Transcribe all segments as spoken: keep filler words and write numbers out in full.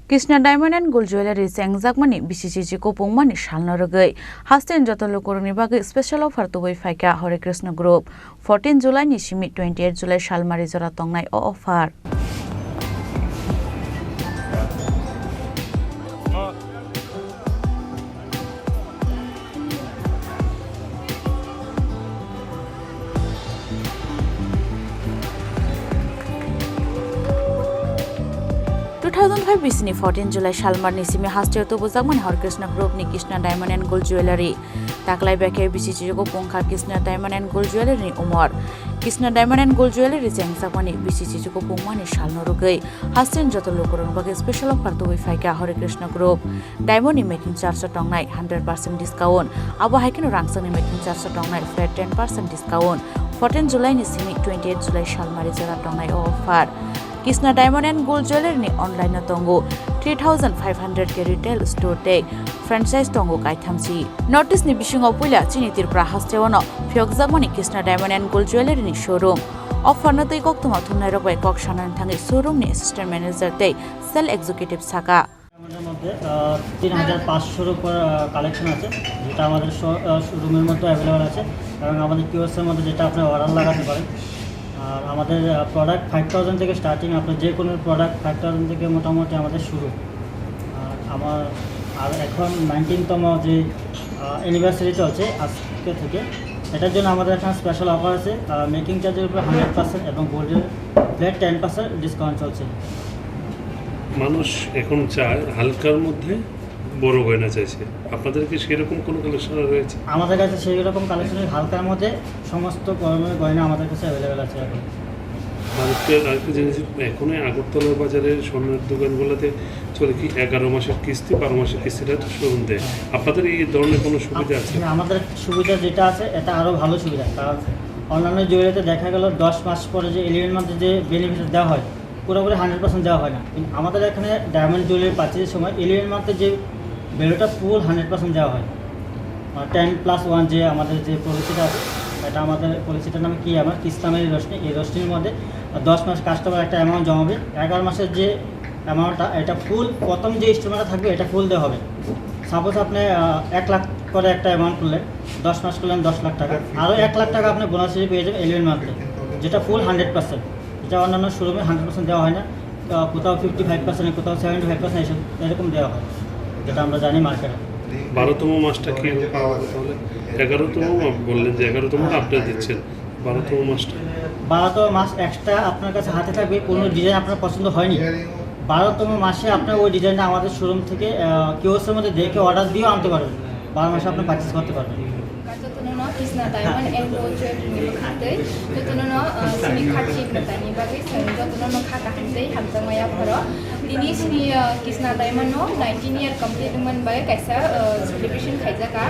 Krishna Diamond and Gold Jewellery chengjakmani bisi chichi kupungmani salno rwgwi hasteni joto lukurokni bagwi special offer tubui phaikha Hare Krishna Group. Fourteen July ni simi twenty eight July salmari jora tongnai o offer. Two thousand five bisini fourteen July salmarni simi hasteo tubujakmani Hare Krishna Group ni Krishna Diamond and Gold Jewellery. Taklai bekhe bisi chichi kupung kha Krishna Diamond and Gold Jewellery ni umor. Krishna Diamond and Gold Jewellery chengjakmani bisi chichi kupungmani salno rwgwi hasteni joto lukurokni bagwi special offer tubui phaikha Hare Krishna Group. Diamond ni making charge o tongnai hundred percent discount. Abo hai kheno rangchakni making charge o tongnai flat ten percent discount. Fourteen July ni simi twenty eight July salmari jora tongnai o offer. Krishna Diamond and Gold Jewellery ni online o tongo three thousand five hundred ke retail store tei franchise tongo kaithamsi. North East ni bisingo puila chini Tripura hasteo no phiyokjakmani Krishna Diamond and Gold Jewellery ni showroom. Offer no twi koktwma thumnairok bai kok sanani thangwi showroom ni assistant manager tei sales executive saka. আমাদের মধ্যে, আহ, তিন হাজার পাঁচশোর উপর, আহ, কালেকশন আছে, যেটা আমাদের শো-, আহ, শোরুমের মধ্যে অ্যাভেলেবল আছে এবং আমাদের কিওস্কের মধ্যে যেটা আপনি অর্ডার লাগাতে পারেন। আর আমাদের, আহ, প্রোডাক্ট ফাইভ থাউজেন্ড থেকে স্টার্টিং, আপনার যে কোনো প্রোডাক্ট ফাইভ থাউজেন্ড থেকে মোটামুটি আমাদের শুরু। আর আমার, আর এখন নাইনটিনতম যে, আহ, অ্যানিভার্সারি চলছে আজকে থেকে, এটার জন্য আমাদের এখানে স্পেশাল অফার আছে, আহ, মেকিং চার্জের উপরে হান্ড্রেড পার্সেন্ট এবং গোল্ডের ফ্ল্যাট টেন পার্সেন্ট ডিসকাউন্ট চলছে। মানুষ এখন চায় হালকার মধ্যে বড় গয়না চাইছে, আপনাদের কি সেরকম কোনো কালেকশন রয়েছে? আমাদের কাছে সেই রকম কালেকশনের হালকার মধ্যে সমস্ত ধরনের গয়না আমাদের কাছে অ্যাভেলেবেল আছে এখন। মানুষকে আরেকটা জিনিস, এখন এই আগরতলার বাজারে স্বর্ণের দোকানগুলোতে চলে কি এগারো মাসের কিস্তি, বারো মাসের কিস্তিটা শোরুম দেয়, আপনাদের এই ধরনের কোনো সুবিধা আছে? হ্যাঁ, আমাদের সুবিধা যেটা আছে, এটা আরও ভালো সুবিধা, কারণ অন্যান্য জুয়েলারিতে দেখা গেল দশ মাস পরে যে ইলেভেন মান্থে যে বেনিফিট দেওয়া হয়, পুরোপুরি হান্ড্রেড পার্সেন্ট দেওয়া হয় না, কিন্তু আমাদের এখানে ডায়মন্ড জুয়েলারি পারচেজের সময় ইলেভেন মান্থের যে ভ্যালুটা ফুল হান্ড্রেড পার্সেন্ট দেওয়া হয়। টেন প্লাস ওয়ান যে আমাদের যে পলিসিটা আছে, এটা আমাদের পলিসিটার নাম কি, আমার ইসলামের রোশনি, এই রোশনির মধ্যে দশ মাস কাস্টমার একটা অ্যামাউন্ট জমাবে, এগারো মাসের যে অ্যামাউন্টটা, এটা ফুল, প্রথম যে ইনস্টলমেন্টটা থাকবে, এটা ফুল দেওয়া হবে। সাপোজ আপনি, আহ, এক লাখ করে একটা অ্যামাউন্ট করলেন, দশ মাস করলেন দশ লাখ টাকা, আরও এক লাখ টাকা আপনি বোনাস হিসেবে পেয়ে যাবেন ইলেভেন মান্থে, যেটা ফুল হান্ড্রেড পার্সেন্ট। এটা অন্যান্য শোরুমে হান্ড্রেড পার্সেন্ট দেওয়া হয় না, আহ, কোথাও ফিফটি ফাইভ পার্সেন্ট, কোথাও সেভেন্টি ফাইভ পার্সেন্ট, এসব এরকম দেওয়া হয়, যেটা আমরা জানি মার্কেটে। বারোতম মাসটা কি হবে তাহলে? এগারোতম মাস বললেন যে এগারোতম আপডেট দিচ্ছেন, বারোতম মাসটা? বারোতম মাস এক্সট্রা আপনার কাছে হাতে থাকবে, কোনো ডিজাইন আপনার পছন্দ হয়নি, বারোতম মাসে আপনার ওই ডিজাইনটা আমাদের শোরুম থেকে, আহ, কিওস্কের মধ্যে দেখে অর্ডার দিয়েও আনতে পারবেন, বারো মাসে আপনি পারচেস করতে পারবেন। Jotono no Krishna Diamond and Gold Jewelry ni bwkhak twi, jotono no, uh, sini kha chik mwtai ni bagwi chwng jotono no kha kaham tei hamjakma yapharo. Tini sini, uh, Krishna Diamond no nineteen year complete wngmani bagwi kaisa, uh, celebration khaijak kha.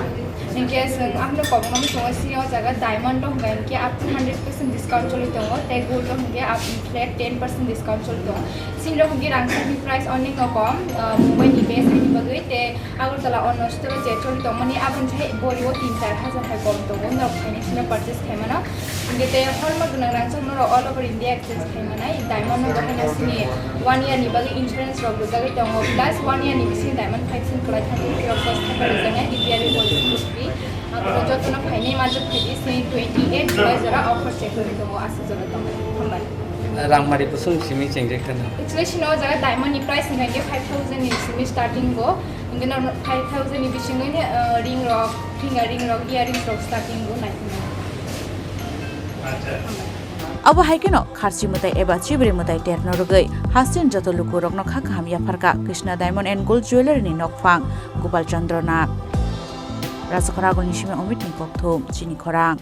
Hinkhe chwng abono kobokma muchungo sini o jaga diamond rok hwnkha hinkhe up to hundred percent discount choli tongo, tei gold rok hinkhe up flat ten percent discount choli tongo. Sini rok hinkhe rangchakni price onek no kom, uh, Mumbai ni base haini bagwi tei Agartala o nosto je choli tongmani aboni se bori o tin char hajar hai kom tongo, norok phainai sino purchase khaimano. Hinkhe tei horma gwnang rangchak norok all over India exchange khaimanai. Diamond no bo haino sini one year ni bagwi insurance rok rijagwi tongo, plus one year ni bisingo diamond five percent kwlai thangwi rok cost thangwi rijaknai, repairing policy free. Abono jotono phainai majak phaidi sini twenty eight July jora offer chek kori tongo, aswk jora tongo. Hambai. Rangmari bwswng simi chengje khana. Actually sino o jaga diamond ni price hinkhe five thousand ni simi starting go. Hinkhe no five thousand ni bisingo ni, uh, ring rok, finger ring rok, earrings rok starting go naikhe. Abo hai kheno kharchi mwtai eba chibri mwtai terno rwgwi hasteni joto lukurokno kha kaham yapharkha Krishna Diamond and Gold Jewellery ni nokphang Gopal Chandra Nath. Rajakhor Agulni simi Amit ni kokthum chini khorang.